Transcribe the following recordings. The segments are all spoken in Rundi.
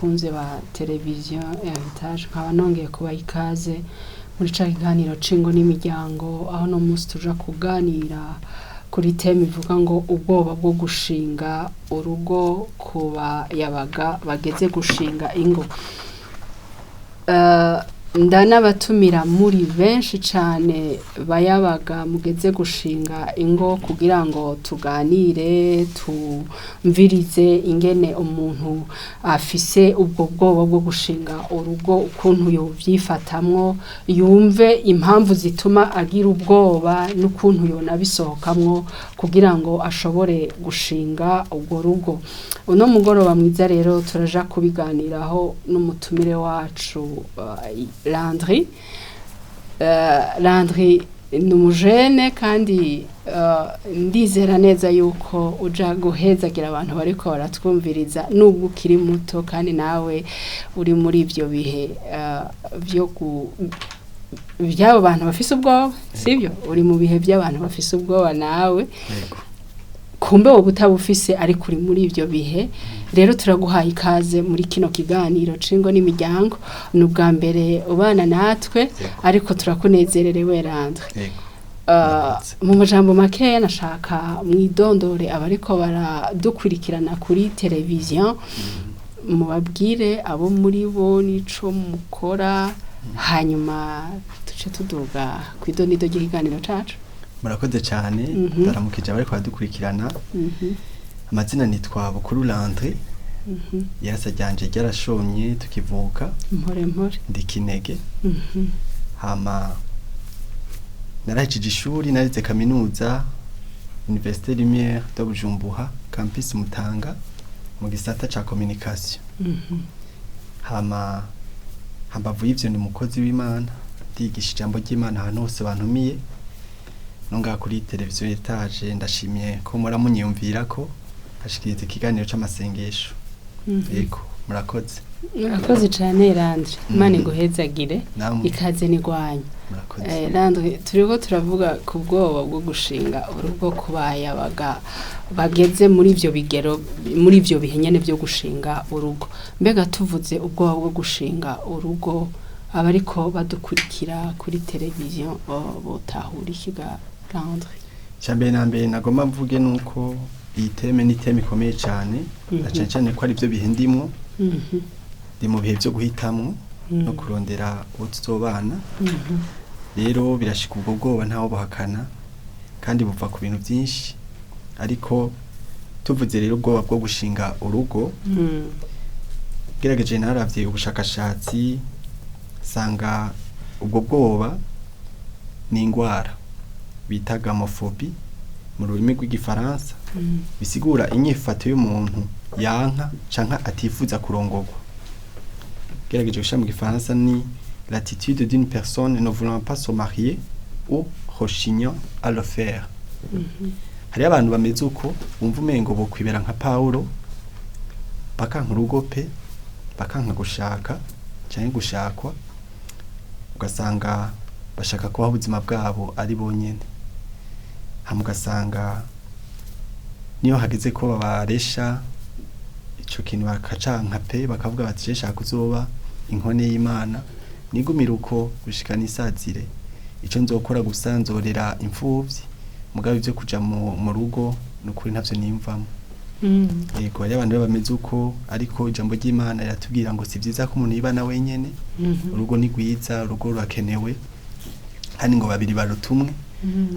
Bakunze ba televiziyo Heritage, nkaba nongeye kubaha ikaze muri ca kiganiro c'ingo n'imiryango, aho no munsi tuja kuganira kuri thème ivuga ngo ubwoba bwo gushinga urugo ku bayabaga bageze gushinga ingo. Ndanabatumira muri benshi cane bayabaga mugeze gushinga ingo kugira ngo tuganire, tumvirize ingene umuntu afise ubwo bwoba bwo gushinga urugo ukuntu yovyifatamwo, yumve impamvu zituma agira ubwoba n'ukuntu yonabisohokamwo kugira ngo ashobore gushinga urwo rugo. Uno mugoroba mwiza rero turaja kubiganiraho n'umutumire wacu Landry. Landry ni umujene kandi ndizera neza yuko uja guhezagira abantu bariko baratwumviriza, nubwo ukiri muto kandi nawe uri muri ivyo bihe vyo vy'abo bantu bafise ubwoba, sivyo? Uri mu bihe by'abantu bafise ubwoba nawe. Yego. Kumbe wowe utabufise, ariko uri muri ivyo bihe. Rero turaguhaye ikaze muri kino kiganiro c'ingo n'imiryango. Ni ubwa mbere ubana natwe, ariko turakunezererewe, Landry. Yego. Murakoze. Mu majambo makeya nashaka mwidondore abariko baradukurikirana kuri televiziyo, mubabwire abo muri bo n'ico mukora, hanyuma tuce tuduga kw'idonido ry'ikiganiro cacu. Murakoze cyane. Ndaramukije abariko baradukurikirana. Amazina nitwa Bukuru Landry. Yarasa ryanje ryarashomye tukivuka. Mpore mpore. Ndi kinege. Hama narahejije ishuri, narize kaminuza, Université Lumière de Bujumbura, campus Mutanga, mu gisata ca communication. Hama hambavu y'ivyo ndi umukozi w'Imana, ndigisha ijambo ry'Imana ahantu hose bantumiye, no ngaha kuri televiziyo Heritage. Ndashimiye ko muramunyiyumvira ko hashikiriza ikiganiro c'amasengesho. Yego, murakoze. Murakoze cane, Landry. Imana iguhezagire. Namwe. Ikaze n'igwanyu. Murakoze. Landry, turiko turavuga ku bwoba bwo gushinga urugo ku bayabaga bageze muri ivyo bigero, muri ivyo bihe nyene vyo gushinga urugo. Mbega tuvuze ubwoba bwo gushinga urugo, abariko badukurikira kuri televiziyo botahura iki ga Landry? Icambere na mbere nagomba mvuge nuko iyi thème ni thème ikomeye cane, na cane cane ko ari byo bihe ndimwo. Ndi mu bihe vyo guhitamwo no kurondera uwo tuzobana. Rero birashika ubwo bwoba, ntawo buhakana, kandi buva ku bintu byinshi. Ariko tuvuze rero ubwoba bwo gushinga urugo, gerageje naravye ubushakashatsi, sanga ubwo bwoba ni ingwara bita gamophobie mu rurimi rw'Igifaransa, bisigura inyifato y'umuntu yanka canke atifuza kurongorwa. Gerageje gushira mu Gifaransa ni l'attitude d'une personne ne voulant pas se marier ou rechignant à le faire. Hariyo abantu bameze uko, bumva umengo bokwibera nka Paulo, bakanka urugo pe, bakanka gushaka canke gushakwa, ugasanga bashaka kubaho ubuzima bwabo ari bonyene. Hama ugasanga niyo hageze ko babaresha, ico kintu bakacanka pe, bakavuga bati: "Je nshaka kuzoba inkone y'Imana, nigumire uko gushika nisazire. Ico nzokora gusa nzorera imfuvyi, mugabo ivyo kuja mu rugo nukuri ntavyo niyumvamo." Yego, hariyo abantu rero bameze uko, ariko ijambo ry'Imana riratubwira ngo si vyiza ko umuntu yibana wenyene. Urugo ni rwiza, urugo rurakenewe, kandi ngo babiri baruta umwe,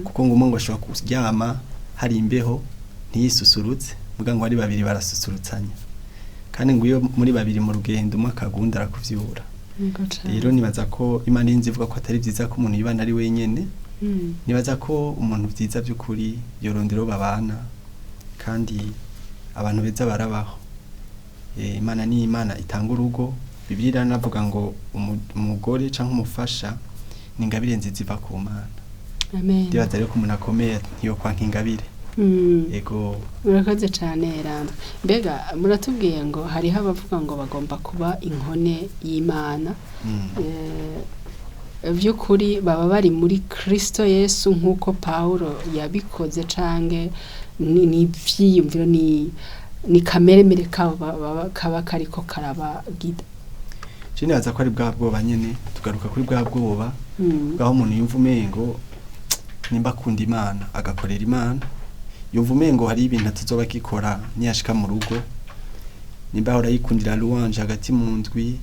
kuko ngo umwe ngo ashobora kuryama hari imbeho ntiyisusurutse, muga ngo ari babiri barasusurutsanya. Kandi ngo iyo muri babiri mu rugendo, umwe akagunda arakuvyura. Yego cane. Rero nibaza ko Imana irinze ivuga ko atari vyiza ko umuntu yibana ari wenyene. Nibaza ko umuntu vyiza vy'ukuri yorondera uwo babana, kandi abantu beza barabaho. Imana ni Imana itanga urugo. Bibiliya iranavuga ngo umugore canke umufasha ni ingabire nziza iva ku Mana. Amen. Ndibaza rero ko umuntu akomeye ntiyokwanka ingabire. Ego. Murakoze cane, Landry. Mbega muratubwiye ngo hariho abavuga ngo bagomba kuba inkone y'Imana. Vy'ukuri baba bari muri Kristo Yesu nk'uko Paulo yabikoze, canke ni ivyiyumviro, ni Ni kameremere kabo kaba kariko karabagida? Je nibaza ko ari bwa bwoba nyene, tugaruka kuri bwa bwoba bwaho umuntu yumva umengo nimba akunda Imana agakorera Imana, yumva umengo hari ibintu atazoba akikora niyashika mu rugo. Nimba ahora yikundira louange hagati mu ndwi,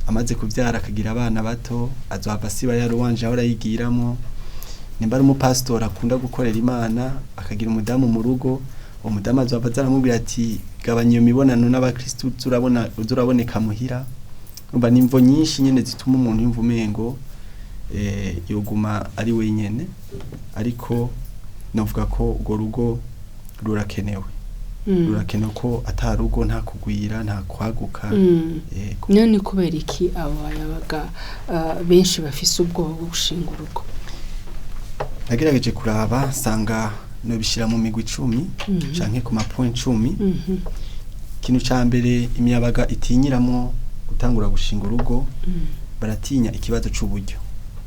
amaze kuvyara akagira abana bato, azohava asiba ya louange ahora yigiramo. Nimba ari umupasitori akunda gukorera Imana akagira umudamu mu rugo, uwo mudamu azohava aza aramubwira ati: "Gabanya iyo mibonano n'abakristu, turabona uraboneka muhira." Umva, ni imvo nyinshi nyene zituma umuntu yumva umengo yoguma ari wenyene, ariko novuga ko urwo rugo rurakenewe. Rurakenewe ko ata rugo nta kugwira, nta kwaguka. Yego. None kubera iki abo bayabaga benshi bafise ubwoba bwo gushinga urugo? Nagerageje kuraba nsanga nobishira mu migwi 10 canke ku ma points 10. Ikintu ca mbere imiyabaga itinyiramwo gutangura gushinga urugo, baratinya ikibazo c'uburyo.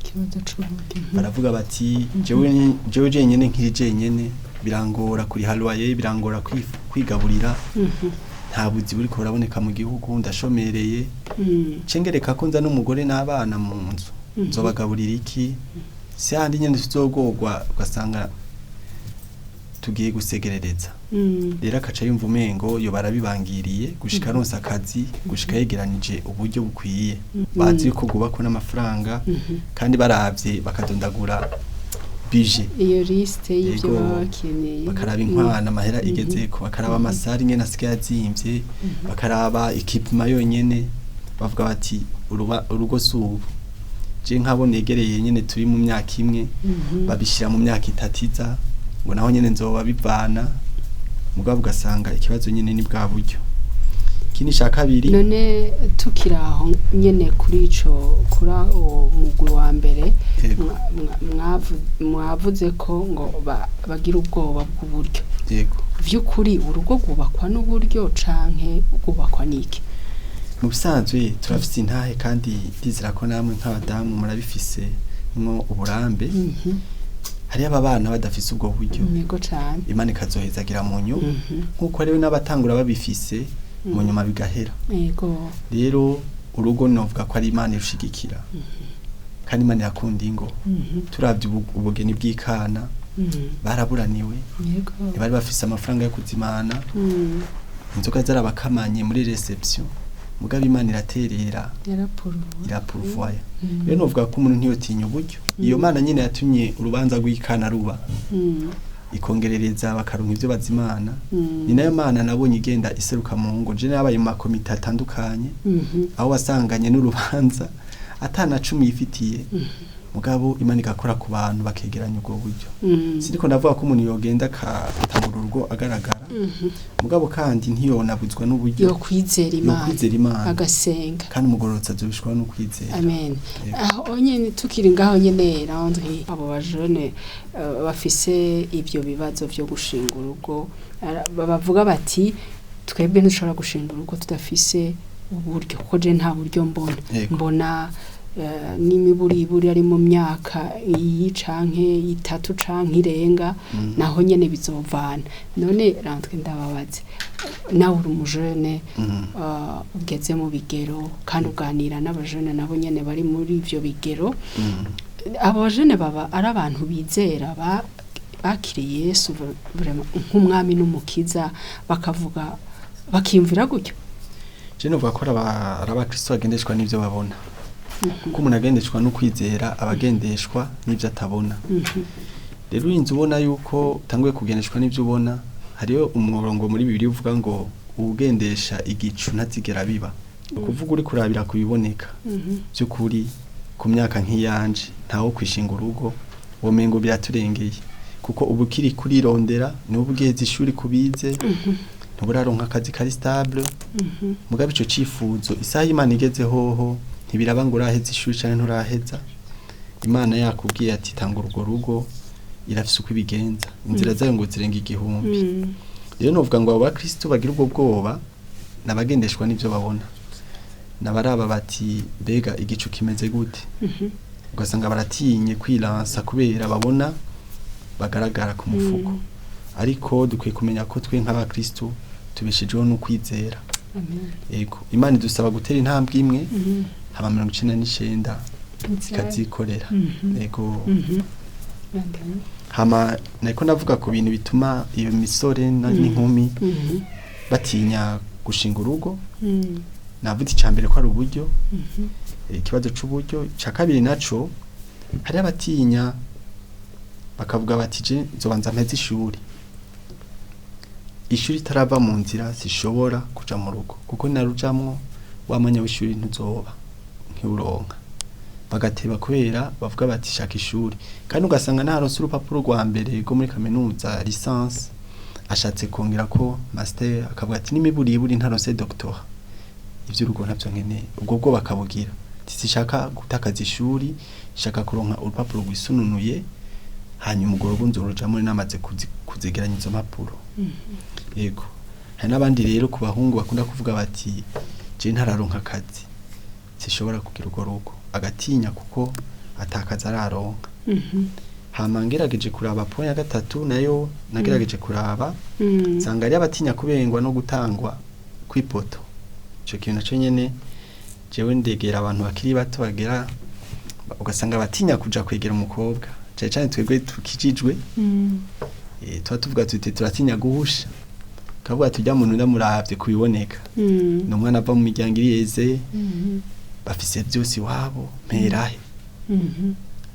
Ikibazo c'uburyo. Baravuga bati: Jewe jenyene, nkiri jenyene, birangora kuriha loyer, birangora kwigaburira, nta buzi buriko buraboneka mu gihugu, ndashomereye, cengereka ko nza n'umugore n'abana mu nzu, nzobagaburira iki? Si handi nyene tuzogorwa ugasanga tugiye gusegerereza?" Rero akaca yumva umengo yo barabibangiriye gushika aronse akazi, gushika yegeranije uburyo bukwiye. Bazi yuko bwubakwa n'amafaranga, kandi baravye bakadondagura budget, iyo liste y'ivyo Yego. baba bakeneye, bakaraba inkwano amahera igezeko, bakaraba amasari ingene asigaye azimvye, bakaraba équipement yonyene, bavuga bati: "Urugo si ubu." Je nk'abo negereye nyene turi mu myaka imwe, babishira mu myaka 3 iza, ngo naho nyene nzoba bivana. Mugabo ugasanga ikibazo nyene ni bwa buryo. Ikindi ca kabiri, None tukiri aho nyene kuri ico, kuri uwo mugwi wa mbere, mwavuze ko ngo bagira ubwoba bw'uburyo. Yego. Vy'ukuri urugo rwubakwa n'uburyo canke rwubakwa n'iki? Mu bisanzwe turafise intahe, kandi ndizera ko namwe nk'abadamu murabifise mwo uburambe. Hariyo aba bana badafise ubwo buryo, Yego cane. Imana ikazohezagira mu nyuma, nk'uko rero n'abatangura babifise, mu nyuma bigahera. Rero urugo novuga ko ari Imana irushigikira, kandi Imana irakunda ingo. Turavye ubugeni bw'ikana, baraburaniwe, ntibari bafise amafaranga yo kuzimana, inzoga zarabakamanye muri réception, mugabo Imana iraterera, Yarapuruwe. irapuruvoya. Rero novuga ko umuntu ntiyotinya uburyo. Iyo Mana nyene yatumye urubanza rw'ikana ruba, ikongerereza bakaronka ivyo bazimana, ni nayo Mana nabonye igenda iseruka mu ngo. Je nabaye mu makomite atandukanye, aho wasanganye n'urubanza atana 10 yifitiye, mugabo Imana igakora ku bantu bakegeranya ubwo buryo. Siniko ndavuga ko umuntu yogenda akatangura urugo agaragara, mugabo kandi ntiyonabuzwa n'uburyo. Yo kwizera Imana. Yokwizera Imana. Agasenga. Kandi umugororotsi azobishwaho no kwizera. Amen. Yego. Aho nyene tukiri ngaho nyene, Landry, abo bajene bafise ivyo bibazo vyo gushinga urugo, bavuga bati: "Twebwe ntushobora gushinga urugo tudafise uburyo, kuko je nta buryo mbona." Mbona n'imiburiburi ari mu myaka iyi canke 3 canke irenga, naho nyene bizovana. None Landry, ndababaze, nawe uri umujene, ugeze mu bigero, kandi uganira n'abajene nabo nyene bari muri ivyo bigero. Abo bajene baba ari abantu bizera, bakiriye Yesu vraiment nk'umwami n'umukiza, bakavuga bakiyumvira gutyo? Je novuga ko ari abakristo bagendeshwa n'ivyo babona, kuko umuntu agendeshwa no kwizera aba agendeshwa n'ivyo atabona. Rero urinze ubona yuko utanguye kugendeshwa n'ivyo ubona, hariyo umurongo muri Bibiliya uvuga ngo uwugendesha igicu ntazigera biba. Ni ukuvuga uri kurabira ku biboneka, by'ukuri ku myaka nk'iyanje ntawo kwishinga urugo womengo biraturengeye, kuko ubu ukiri kurirondera, niba ugiheza ishuri kubize, ntuburaronka akazi kari stable. Mugabo ico cifuzo, isaha Imana igeze hoho, ntibiraba ngo uraheza ishuri canke nturaheza. Imana yakubwiye ati: "Tanga urwo rugo", irafise uko ibigenza, inzira zayo ngo zirenga igihumbi. Rero novuga ngo abo bakristo bagira ubwo bwoba nabagendeshwa n'ivyo babona, nabaraba bati: "Mbega igicu kimeze gute?" Ugasanga baratinye kwilansa kubera babona bagaragara ku mufuko. Ariko dukwiye kumenya ko twe nk'abakristo Tubeshejeho no kwizera. Amen. Yego, Imana idusaba gutera intambwe imwe, hama 99 ikazikorera. Yego. Bandanya. Hama nariko navuga ku bintu bituma iyo misore n'inkumi batinya gushinga urugo. Navuze icya mbere ko ari uburyo, ikibazo c'uburyo. Icya kabiri naco, hari abatinya bakavuga bati: "Je nzobanza mpeze ishuri, ishuri itarava mu nzira sishobora kuja mu rugo, kuko narujamwo wa mwanya w'ishuri ntuzoba nkiwuronka." Bagateba kubera bavuga bati: "Shaka ishuri." Kandi ugasanga naronse urupapuro rwa mbere rwo muri kaminuza, licence, ashatse kongera ko master, akavuga ati: "N'imiburiburi ntaronse doctorat, ivy'urugo ntavyo nkeneye." Ubwo bwo bakabugira ati: "Sishaka gutakaza ishuri, shaka kuronka urupapuro rwisununuye, hanyuma urwo rugo nzorujamwo namaze kuzegeranya izo mpapuro." Yego, hari n'abandi rero ku bahungu bakunda kuvuga bati: "Je ntararonka akazi sishobora kugira urwo rugo." Agatinya kuko atakaza araronka. Hama ngerageje kuraba point ya gatatu nayo, nagerageje kuraba nsanga ari abatinya kubengwa no gutangwa kw'ipoto. Ico kintu naco nyene, jewe ndegera abantu bakiri bato bagera, ugasanga batinya kuja kwegera umukobwa, cane cane twebwe tukijijwe. Tuba tuvuga tuti turatinya guhusha, kavuga tujya muntu ndamuravye kubiboneka, ni umwana ava mu miryango iriyeze, bafise byose iwabo, mperahe?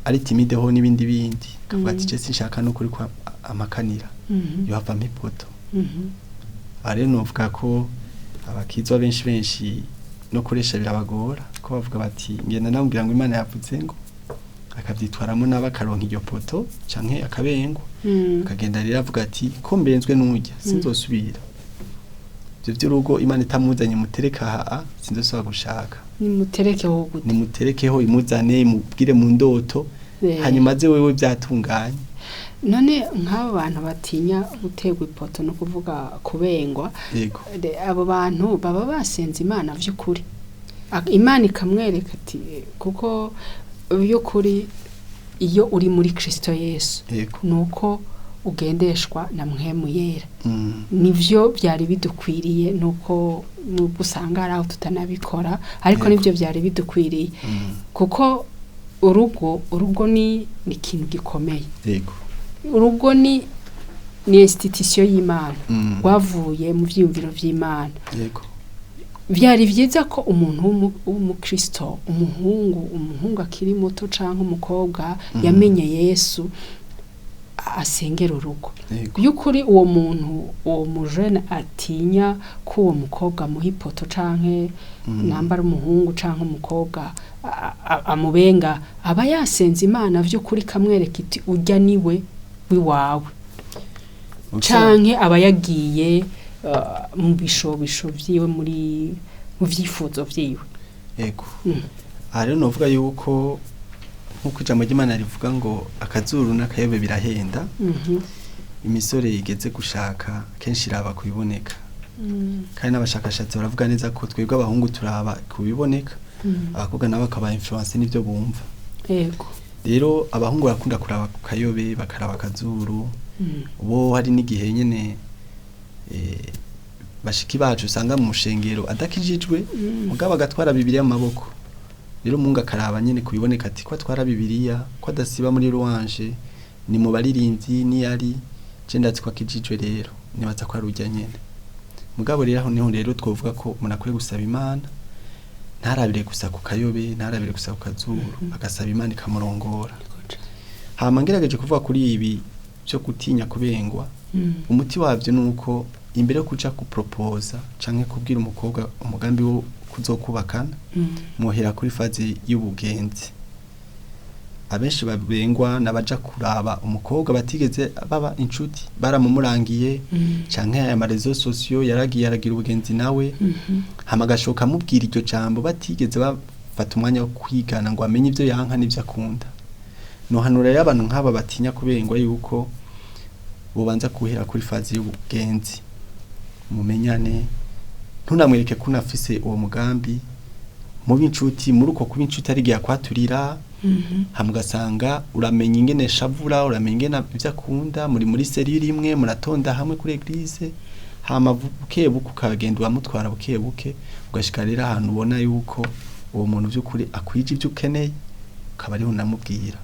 Ari timide ho n'ibindi bindi, kavuga ati: "Je sinshaka no kuri kwa amakanira yohavamo ipoto." Aha rero novuga ko abakizwa benshi benshi no kuresha birabagora, ko bavuga bati: "Ngenda namubwira ngo Imana yavuze ngo", akavyitwaramo nabi, akaronka iryo poto canke akabengwa. Akagenda rero avuga ati: "Ko mbenzwe n'urya, sinzosubira ivyo vy'urugo, Imana itamuzanye mutereka aha, sinzosubira gushaka." Nimuterekeho gute? Nimuterekeho, imuzane, imubwire mu ndoto, hanyuma aze wewe byatunganye. None nk'abo bantu batinya guterwa ipoto, no kuvuga kubengwa, Yego. Abo bantu baba basenze Imana vy'ukuri, Imana ikamwereka ati kuko by'ukuri iyo uri muri Kristo Yesu, nuko ugendeshwa na Mpwemu Yera. Nivyo byari bidukwiriye, nuko nubwo usanga hari aho tutanabikora, ariko nivyo byari bidukwiriye, kuko urugo ni ikintu gikomeye. Urugo ni institution y'Imana, rwavuye mu vyiyumviro vy'Imana. Byari byiza ko umuntu w'umukristo, umuhungu akiri muto canke umukobwa yamenye Yesu, asengera urugo. By'ukuri uwo muntu, uwo mujene atinya ko uwo mukobwa amuha ipoto, canke nambara umuhungu canke umukobwa amubenga, aba yasenze Imana vy'ukuri kamwereka iti: "Urya niwe wiwawe", canke aba yagiye mu bishobisho vyiwe, muri mu vyifuzo vyiwe? Yego. Aha rero novuga yuko nk'uko ijambo ry'Imana rivuga ngo akazuru n'akayobe birahenda, imisore igeze gushaka kenshi iraba kubiboneka. Kandi n'abashakashatsi baravuga neza ko twebwe abahungu turaba kubiboneka, abakobwa nabo bakaba influence n'ibyo bumva. Rero abahungu barakunda kuraba ku kayobe, bakaraba akazuru. Bo hari n'igihe nyene bashiki bacu usanga mu mushengero adakijijwe, mugabo agatwara Bibiliya mu maboko. Rero umuhungu akaraba nyene kubiboneka, ati: "Ko atwara Bibiliya, ko adasiba muri louange, ni mu baririmbyi niyari, je ndazi ko akijijwe, rero nibaza ko ari urya nyene." Mugabo rero aho niho rero twovuga ko umuntu akwiye gusaba Imana, ntarabire gusa ku kayobe, ntarabire gusa ku kazuru, agasaba Imana ikamurongora. Hama ngerageje kuvuga kuri ibi byo gutinya kubengwa, umuti wabyo ni uko imbere yo kuja kupropoza canke kubwira umukobwa umugambi wo kuzokubakana, muhera kuri phase y'ubugenzi. Abenshi babengwa n'abaja kuraba umukobwa batigeze baba inshuti, baramumurangiye, canke aya ma réseaux sociaux yaragiye aragira ubugenzi nawe, hama agashoka amubwira iryo jambo batigeze bafata umwanya wo kwigana ngo amenye ivyo yanka n'ivyo akunda. Nohanura rero abantu nk'aba batinya kubengwa yuko bobanza guhera kuri phase y'ubugenzi, mumenyane, ntunamwereke ko unafise uwo mugambi, mube inshuti. Muri uko kuba inshuti ari igihe akwaturira, hama ugasanga uramenya ingene shavura, uramenya ingene ivyo akunda, muri cellule imwe, muratonda hamwe kuri église. Hama buke buke ukagenda uramutwara buke buke, ugashika rero ahantu ubona yuko uwo muntu by'ukuri akwije ibyo ukeneye, ukaba ariho unamubwira.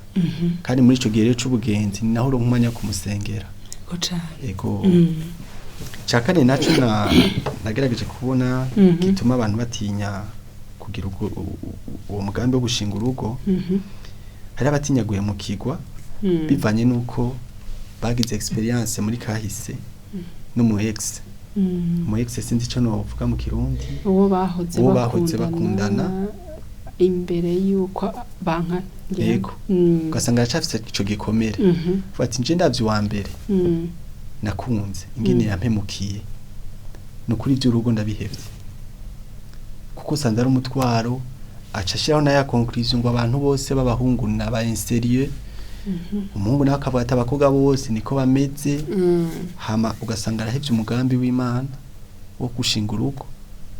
Kandi muri ico gihe rero c'ubugenzi ni naho uronka umwanya wo kumusengera. Yego cane. Ego. Cya kane naco nagerageje kubona gituma abantu batinya kugira uwo mugambi wo gushinga urugo, hari abatinya guhemukirwa bivanye n'uko bagize experience muri kahise n'umu ex. Umu ex sinzi ico novuga mu Kirundi. Uwo bahoze Uwo bahoze bakundana bakundana. imbere y'uko bankana. Yego. Ugasanga aracafise ico gikomere. Avuga ati nje ndavye uwa mbere nakunze ingene yampemukiye, ni ukuri iby'urugo ndabihevye, kuko usanze ari umutwaro. Aca ashiraho na ya conclusion ngo abantu bose b'abahungu ni aba insérieux, umuhungu nawe akavuga ati abakobwa bose niko bameze. Hama ugasanga arahevye umugambi w'Imana wo gushinga urugo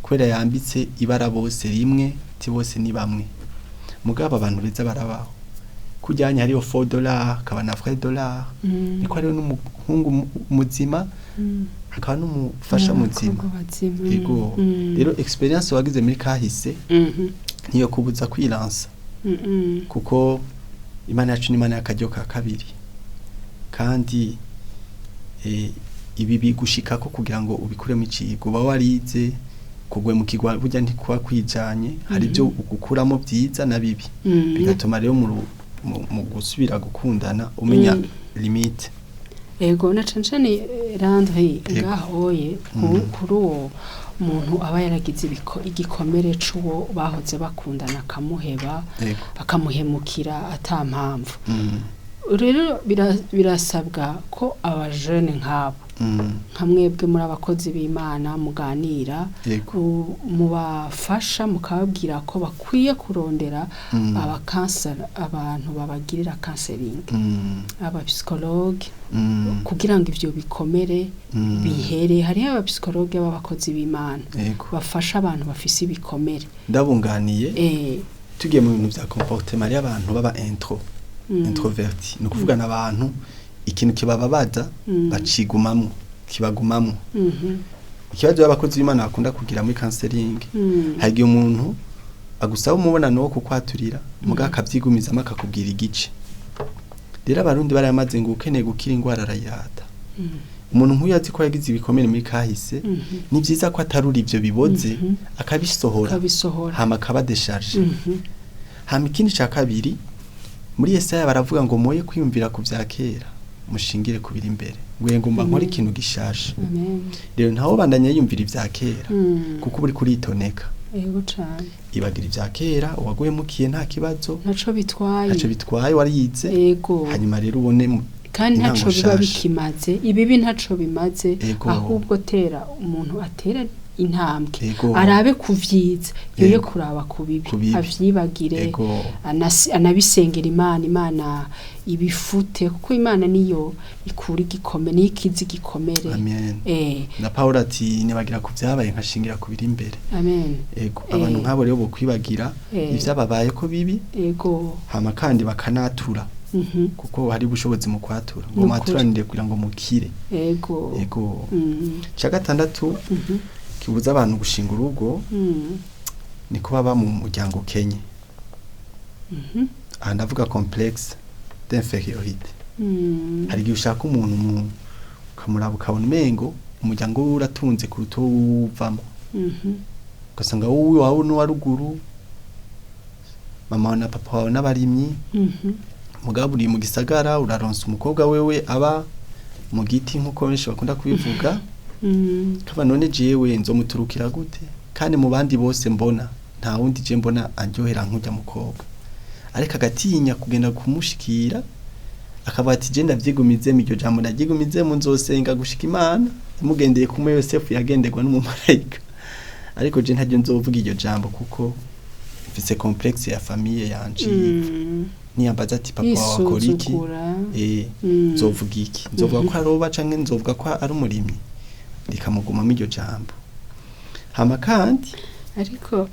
kubera yambitse ibara bose rimwe, ti bose ni bamwe. Mugabo abantu beza barabaho, kujyanye hariyo faux dollar hakaba na vrai dollar, niko hariho n'umuhungu muzima, hakaba n'umufasha muzima. N'abakobwa bazima. Yego. Rero experience wagize muri kahise niyo kubuza kwilansa, kuko Imana yacu ni Imana y'akaryo ka kabiri, kandi ibi bigushikako kugira ngo ubikuremo icigwa uba warize. Kugwemukirwa burya ntikuba kwijanye, hari ibyo ugukuramo byiza na bibi, bigatuma rero mu gusubira gukundana umenya limite. Ego, na cane cane Landry, Yego. ngahoye kuri uwo muntu aba yaragize igikomere c'uwo bahoze bakundana akamuheba, akamuhemukira ata mpamvu. Rero birasabwa ko abajene nk'abo, nka mwebwe muri abakozi b'Imana muganira, mubafasha mukababwira ko bakwiye kurondera abakansera, abantu babagirira counseling, abapsychologue, kugira ngo ivyo bikomere bihere. Hariho abapsychologue b'abakozi b'Imana bafasha abantu bafise ibikomere. Ndabunganiye. Tugiye mu bintu vya comportement y'abantu baba introverti, ni ukuvuga n'abantu ikintu kibababaza bacigumamwo, kibagumamwo. Ikibazo y'abakozi b'Imana bakunda kugira muri counseling, hari igihe umuntu agusaba umubonano wo kukwaturira, muga akavyigumizamo akakubwira igice. Rero Abarundi barayamaze ngo ukeneye gukira ingwara arayirata. Umuntu nk'uyu azi ko yagize ibikomere muri kahise, ni vyiza ko atarura ivyo biboze, akabisohora, akabisohora, hama akaba déchargé. Hama ikindi ca kabiri, muri Yesaya baravuga ngo moye kwiyumvira ku vya kera, mushingire ku biri imbere, ngo ngomba nkore ikintu gishasha. Amen. Rero ntawo bandanya yiyumvira ivya kera, kuko uri kuritoneka. Ego cane. Ibagira ivya kera, uwaguhemukiye nta kibazo, ntaco bitwaye. Ntaco bitwaye, wariyize. Hanyuma rero ubone Kandi intango ntaco biba nshasha. bikimaze, ibibi ntaco bimaze. Ahubwo tera umuntu atera intambwe, arabe kuvyiza, yoye kuraba ku bibi, Ku bibi. avyibagire, anabisengera Imana, Imana ibifute, kuko Imana niyo ikura igikomere, niyo ikiza igikomere. Amen. Na Paul ati nibagira ku vyabaye nkashingira ku biri imbere. Amen. Ego, abantu nk'abo rero bokwibagira ivyababaye ko bibi, hama kandi bakanatura, kuko hari ubushobozi mu kwatura, ngo Nukuri. mwaturanire kugira ngo mukire. Ego. Ca gatandatu kibuza abantu gushinga urugo ni kuba baba mu muryango ukenye. Aha ndavuga complexe d'infériorité. Hari igihe ushaka umuntu ukamuraba ukabona umengo umuryango wiwe uratunze kuruta uwo uvamo, ugasanga wowe wawe n'uwa ruguru, mama wawe na papa wawe n'abarimyi, mugabo uri mu gisagara uraronsa umukobwa wewe aba mu giti, nk'uko benshi bakunda kubivuga. Kaba none jewe nzomuturukira gute, kandi mu bandi bose mbona nta wundi je mbona andyohera nk'urya mukobwa? Ariko agatinya kugenda kumushikira, akavuga ati je ndavyigumizemo, iryo jambo ndaryigumizemo, nzosenga gushika Imana imugendeye kumwe Yosefu yagenderwa n'umumarayika, ariko je ntaryo nzovuga iryo jambo kuko mfise complexe ya famille yanje. Niyambaza ati papa wawe akora iki, Yisuzugura. Nzovuga iki? Nzovuga ko aroba canke nzovuga ko ari umurimyi? Rikamugumamo iryo jambo. Hama kandi Ariko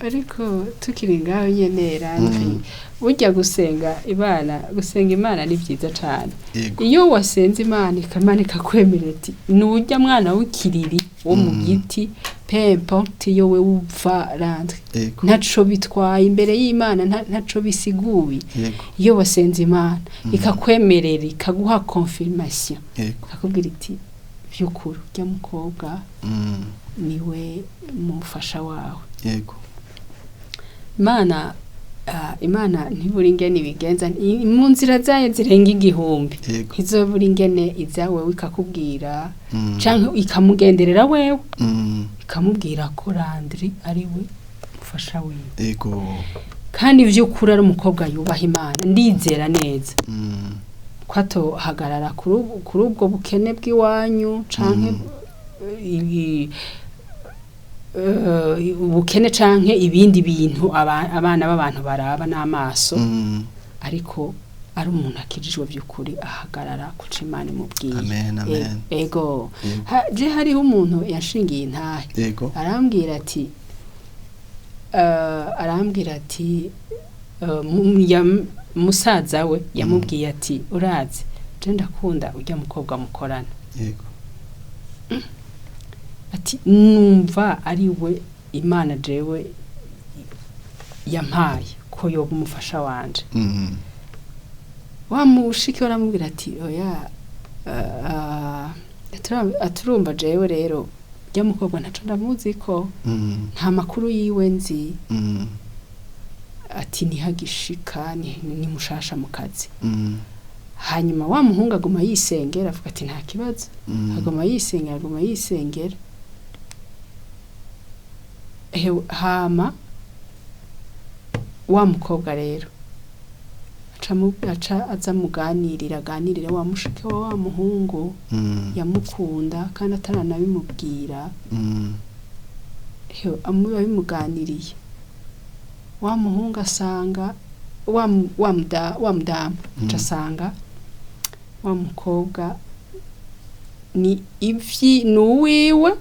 tukiri ngaho nyene Landry, burya gusenga Imana, gusenga Imana ni vyiza cane. Yego. Iyo wasenze Imana ikamana ikakwemerera iti nurya mwana w'ikiriri wo mu giti, peu importe iyo wewe uva Landry, Yego. ntaco bitwaye imbere y'Imana, ntaco bisiguye. Yego. Iyo wasenze Imana ikakwemerera, ikaguha confirmation, Yego. ikakubwira iti vy'ukuri urya mukobwa niwe mufasha wawe. Yego. Imana Imana ntibura ingene ibigenza mu nzira zayo zirenga igihumbi. Yego. Ntizobura ingene iza wewe ikakubwira canke ikamugenderera wewe, ikamubwira ko Landry ari we mufasha wiwe. Yego. Kandi vy'ukuri ari umukobwa yubaha Imana, ndizera neza ko atohagarara kuri ubwo bukene bw'iwanyu canke ubukene canke ibindi bintu abana b'abantu baraba n'amaso, ariko ari umuntu akijijwe vy'ukuri ahagarara kuco Imana imubwiye. Amen, amen. Ego. Yego. Je hariho umuntu yanshingiye intahe, Yego. arambwira ati musaza we yamubwiye ati urazi je ndakunda urya mukobwa mukorana. Yego. Ati numva ari we Imana jewe yampaye ko yoba umufasha wanje. Wa mushiki we aramubwira ati oya, aturumva jewe rero urya mukobwa ntaco ndamuzi ko nta makuru yiwe nzi. Ati ntihagishika ni mushasha mu kazi. Hanyuma wa muhungu aguma yisengera, avuga ati nta kibazo. Aguma yisengera, aguma yisengera. Ehe, hama wa mukobwa rero aca aza muganirira, aganirira wa mushiki wa wa muhungu yamukunda kandi ataranabimubwira. Ehe, abimuganiriye, wa muhungu asanga wa mudamu aca asanga wa mukobwa ni ivyi ni uwiwe,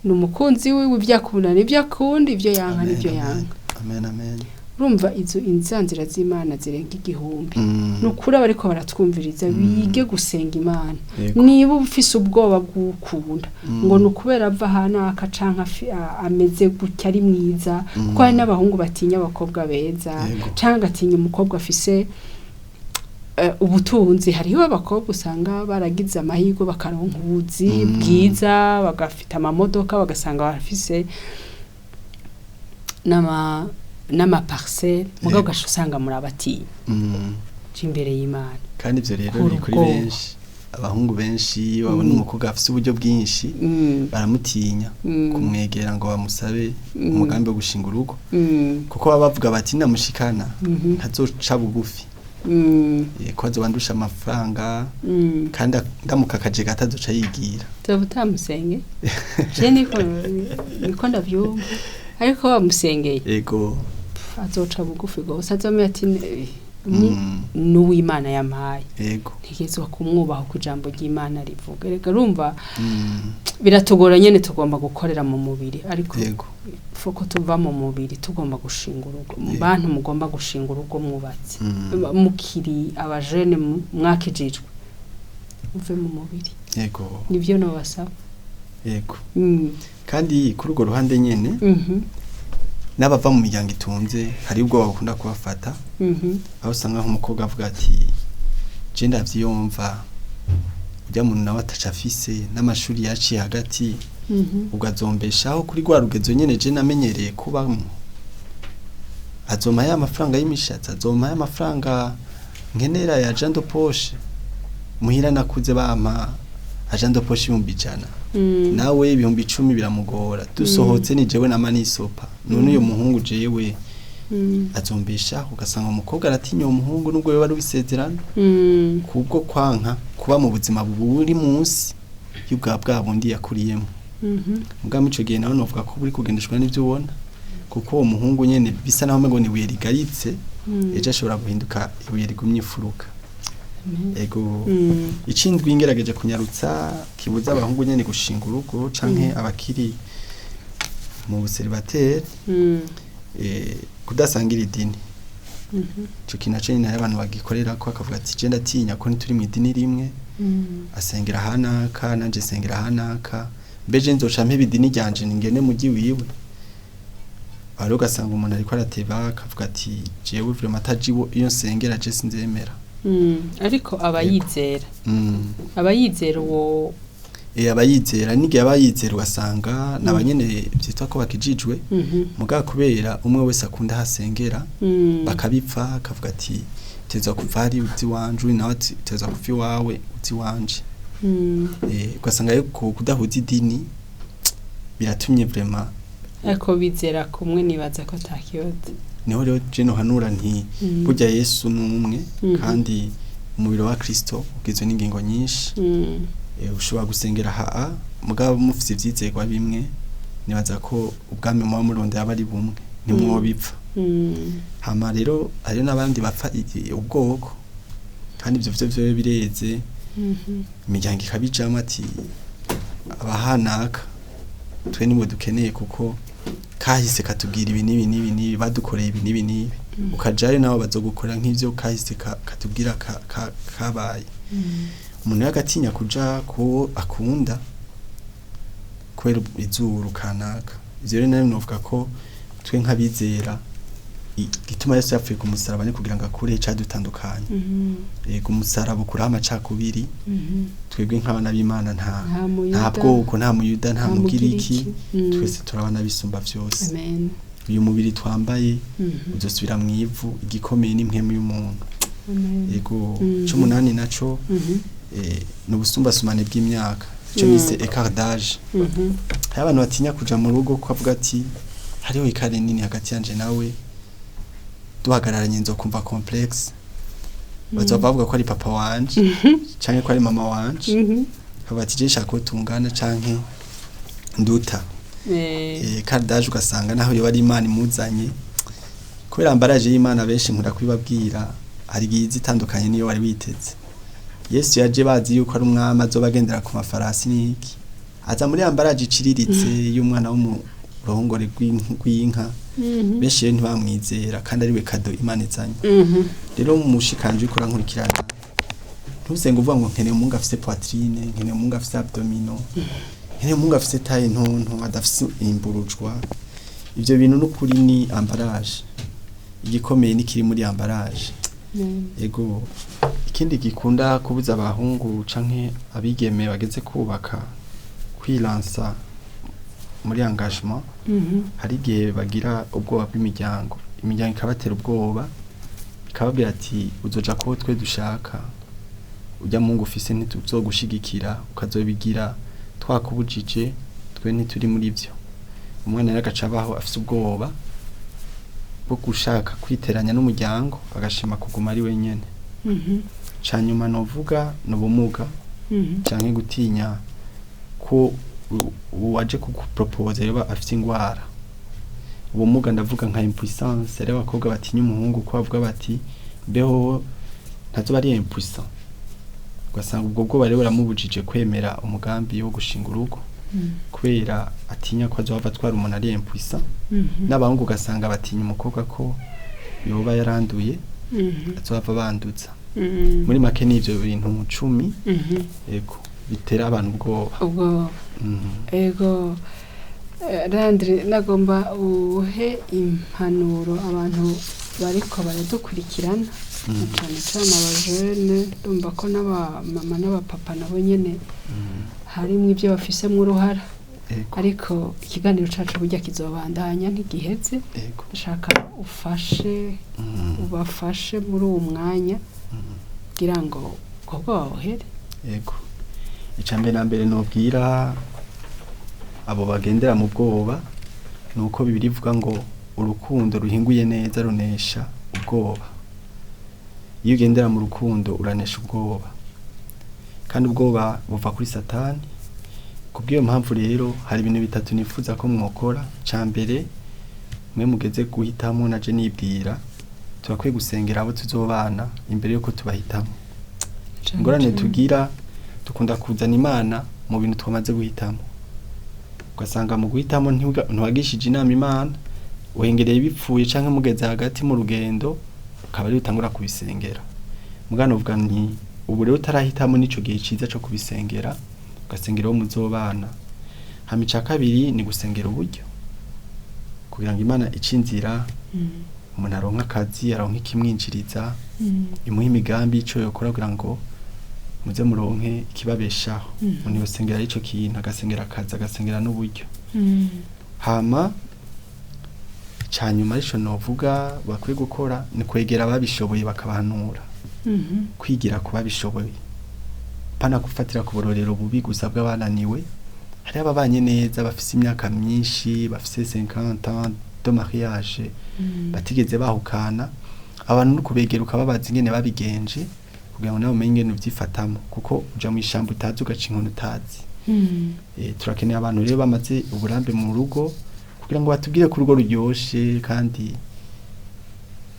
ni umukunzi wiwe, ibyo akunda nibyo akunda, ibyo yanka nibyo yanka. Amen, amen. Urumva izo inzanzira z'Imana zirenga igihumbi. Ni ukuri abariko baratwumviriza bige gusenga Imana. Yego. Niba ufise ubwoba bw'ukunda ngo ni ukubera ava ahanaka canke ameze gutya ari mwiza, kuko hari n'abahungu batinya abakobwa beza, Yego. canke agatinya umukobwa afise ubutunzi. Hariho abakobwa usanga baragize amahirwe bakaronka ubuzi bwiza, bagafita amamodoka, bagasanga barafise n'ama parcelle, mugabo Yego. ugaca usanga muri abatinya imbere y'Imana. Kandi ivyo rero Kura biri kuri ubwoba. benshi, abahungu benshi babona umukobwa afise uburyo bwinshi baramutinya kumwegera ngo bamusabe umugambi wo gushinga urugo, kuko baba bavuga bati namushikana ntazoca bugufi, ko azobandusha amafaranga, kandi ndamukakaje gato azoca yigira. Tuba utamusenge, je niko ndavyumva, ariko wamusengeye Ego. azoca bugufi gose, azomenya ati n'uw'Imana yampaye, Ego. ntegerezwa kumwubaha uko ijambo ry'Imana rivuga. Reka urumva biratugora nyene, tugomba gukorera mu mubiri, ariko Ego. foko tuva mu mubiri tugomba gushinga urugo. Mu Yego. bantu mugomba gushinga urugo mwubatse, mukiri abajene mwakijijwe, uve mu mubiri. Ego. Nivyo nobasaba. Ego. Kandi kuri urwo ruhande nyene, n'abava mu miryango itunze hari ubwo bakunda kubafata, aho usanga nk'umukobwa avuga ati je ndavyiyumva urya muntu nawe ataca afise n'amashuri yaciye hagati, ubwo azombeshaho kuri rwa rugezo nyene je namenyereye kubamwo, azompa ya mafaranga y'imishatsi, azompa ya mafaranga nkenera ya argent de poche. Muhira nakuze bampa argent de poche 100,000, nawe 10,000 biramugora, dusohotse ni jewe nama nisopa, none uyo muhungu jewe azombeshaho? Ugasanga umukobwa aratinya uwo muhungu nubwo yoba ari uw'isezerano, kubwo kwanka kuba mu buzima buri munsi y'ubwa bwa bundi yakuriyemo. Mugabo ico gihe nawe novuga ko buri kugendeshwa n'ivyo ubona, kuko uwo muhungu nyene bisa naho umengo ni ibuye rigaritse, ejo ashobora guhinduka ibuye rigumye imfuruka. Ego. Ikindwi ngerageje kunyarutsa kibuza abahungu nyene gushinga urugo canke abakiri Mu buseribateri, kudasangira idini, ico kintu naco nyene hariho abantu bagikorerako, akavuga ati je ndatinya ko ntituri mw'idini rimwe, asengera ahanaka nanje nsengera ahanaka, mbe je nzoca mpeba idini ryanje ngende muji wiwe? Aho rero ugasanga umuntu ariko arateba, akavuga ati jewe vraiment ataje iyo nsengera je sinzemera. Ariko aba yizera, aba yizera uwo. Aba yizera, n'igihe aba yizera ugasanga naba nyene vyitwa ko bakijijwe, mugabo kubera umwe wese akunda aho asengera, bakabipfa, akavuga ati uteza kuva hari uzi iwanje, uwundi nawe ati uteza kuva iwawe uzi iwanje. Ugasanga rero kudahuza idini biratumye vraiment. Ariko bizera kumwe, nibaza ko ata kibazo. Niho rero je nohanura nti burya Yesu ni umwe, kandi umubiri wa Kristo ugizwe n'ingingo nyinshi. Ushobora gusengera haa, mugabo mufise ivyizerwa bimwe, nibaza ko ubwami muba murondera aba ari bumwe, ntimwobipfa. Hama rero hariho n'abandi bapfa ubwoko, kandi ivyo vyo vyoba bireze, imiryango ikabijamwo ati abahanaka twe nibo dukeneye, kuko kahise katubwira ibi n'ibi n'ibi n'ibi, badukoreye ibi n'ibi n'ibi. Ukajayo nabo bazogukorera nk'ivyo kahise katubwira kabaye. Umuntu rero agatinya kuja kuwo akunda kubera izuru kanaka. Ivyo rero navyo novuga ko twe nk'abizera, igituma Yesu yapfuye ku musaraba ni kugira ngo akureho icadutandukanya. Yego, umusaraba ukuraho amacakubiri. Twebwe nk'abana b'Imana nta nta muyuda, nta bwoko, nta muyuda, nta nta mugiriki, Mugiriki. Twese turabana bisumba vyose. Amen. Uyu mubiri twambaye uzosubira mw'ivu, igikomeye n'impwemu y'umuntu. Amen. Yego. C'umunani naco, ni ubusumbasumane bw'imyaka, ico nise écart d'âge. Hari abantu batinya kuja mu rugo ko avuga ati hariho écart nini hagati yanje nawe, duhagararanye nzokumva complexe, bazova bavuga ko ari papa wanje canke ko ari mama wanje. Akavuga ati je nshaka ko tungana canke nduta. Écart d'âge, ugasanga naho yoba ari Imana imuzanye, kubera emballage y'Imana, benshi nkunda kubibabwira, hari igihe iza itandukanye niyo wari witeze. Yesu yaje bazi yuko ari umwami azoba agendera ku mafarasi n'iki, aza muri emballage iciriritse y'umwana wo mu ruhongore rw'inka. Benshi rero ntibamwizera kandi ari we cadeau Imana izanye. Rero mushikanje uriko urankurikirana, ntuzenge uvuga ngo nkeneye umuhungu afise poitrine, nkeneye umuhungu afise abdominaux, nkeneye umuhungu afise taille ntonto, adafise imburujwa. Ivyo bintu n'ukuri ni emballage, igikomeye nikiri muri emballage. Amen. Ego, ikindi gikunda kubuza abahungu canke abigeme bageze kubaka kwilansa muri engagement, hari igihe bagira ubwoba bw'imiryango, imiryango ikabatera ubwoba, ikababwira ati uzoja kubo twe dushaka, urya muhungu ufise ntituzogushigikira, ukazobigira twakubujije, twe ntituri muri vyo. Umwana rero agaca abaho afise ubwoba bwo gushaka kwiteranya n'umuryango, agashima kuguma ari wenyene. Canyuma novuga ni ubumuga canke gutinya ko uwaje kugupropoza yoba afise ingwara, ubumuga. Ndavuga nka impuissance. Hariho abakobwa batinya umuhungu ko bavuga bati mbeho ntazoba ari impuissant, ugasanga ubwo bwoba rero buramubujije kwemera umugambi wo gushinga urugo, kubera atinya ko azohava atwara umuntu ari impuissant. N'abahungu ugasanga batinya umukobwa ko yoba yaranduye, azohava banduza. Muri make ni ivyo bintu 10, ego, bitera abantu ubwoba. Ubwo ego. Landry, nagomba uhe impanuro abantu bariko baradukurikirana, na cane cane abajene. Ndumva ko n'abamama n'abapapa nabo nyene harimwo ivyo bafisemwo uruhara. Ariko ikiganiro cacu burya kizobandanya, ntigiheze. Ndashaka ufashe, ubafashe muri uwo mwanya kugira ngo ubwo bwoba buhere. Ego, icambere na mbere nobwira abo bagendera mu bwoba ni uko Bibiliya ivuga ngo urukundo ruhinguye neza runesha ubwoba. Iyo ugendera mu rukundo uranesha ubwoba, kandi ubwoba buva kuri Satani. Kubw'iyo mpamvu rero hari ibintu bitatu nifuza ko mwokora. Ca mbere, mwe mugeze guhitamo, naje nibwira, turakwiye gusengera abo tuzobana imbere yuko tubahitamo. Cane Ingorane cane. tugira, dukunda kuzana Imana mu bintu twamaze guhitamo. Ugasanga mu guhitamo ntiwagishije inama Imana, uhengereye bipfuye canke mugeze hagati mu rugendo ukaba ari utangura kubisengera. Mugano uvuga nti ubu rero utarahitamo nico gihe ciza co kubisengera, ugasengera uwo muzobana. Hama ica kabiri ni gusengera uburyo, kugira ngo Imana ice inzira, umuntu aronke akazi, aronke ikimwinjiriza, imuhe imigambi y'ico yokora kugira ngo muze muronke ikibabeshaho. Umuntu yosengera ico kintu, agasengera akazi, agasengera n'uburyo. Hama ica nyuma arico novuga bakwiye gukora ni kwegera ababishoboye bakabahanura, kwigira ku babishoboye, pana gufatira ku burorero bubi gusa bw'abananiwe. Hariho ababanye neza bafise imyaka myinshi, bafise 50 ans de mariage, batigeze bahukana. Abantu no kubegera ukababaza ingene babigenje kugira ngo nawe umenye ingene uvyifatamo, kuko uja mw'ishamba utazi ugaca inkoni utazi. Turakeneye abantu rero bamaze uburambe mu rugo kugira ngo batubwire ko urugo ruryoshe kandi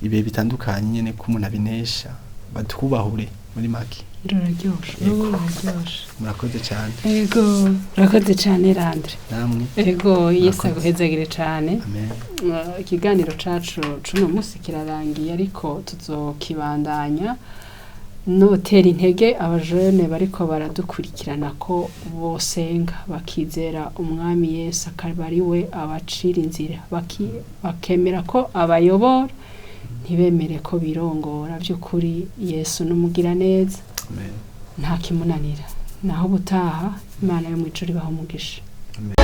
ibihe bitandukanye nyene ko umuntu abinesha, batwubahure muri make. Ruraryoshe. Yego. Ruraryoshe. Murakoze cyane. Ego, urakoze cyane Landre. Namwe. Ego, Yesu Murakoze. aguhezagire cyane. Amen. Ikiganiro cacu cuno munsi kirarangiye, ariko tuzokibandanya. Notera intege abajene bariko baradukurikirana ko bosenga bakizera umwami Yesu akaba ari we abacira inzira, bakemera ko abayobora, ntibemere ko birongora. By'ukuri Yesu n'umugira neza, Amen. nta kimunanira. Naho ubutaha, Imana yo mu ijuru ibahe umugisha. Amen.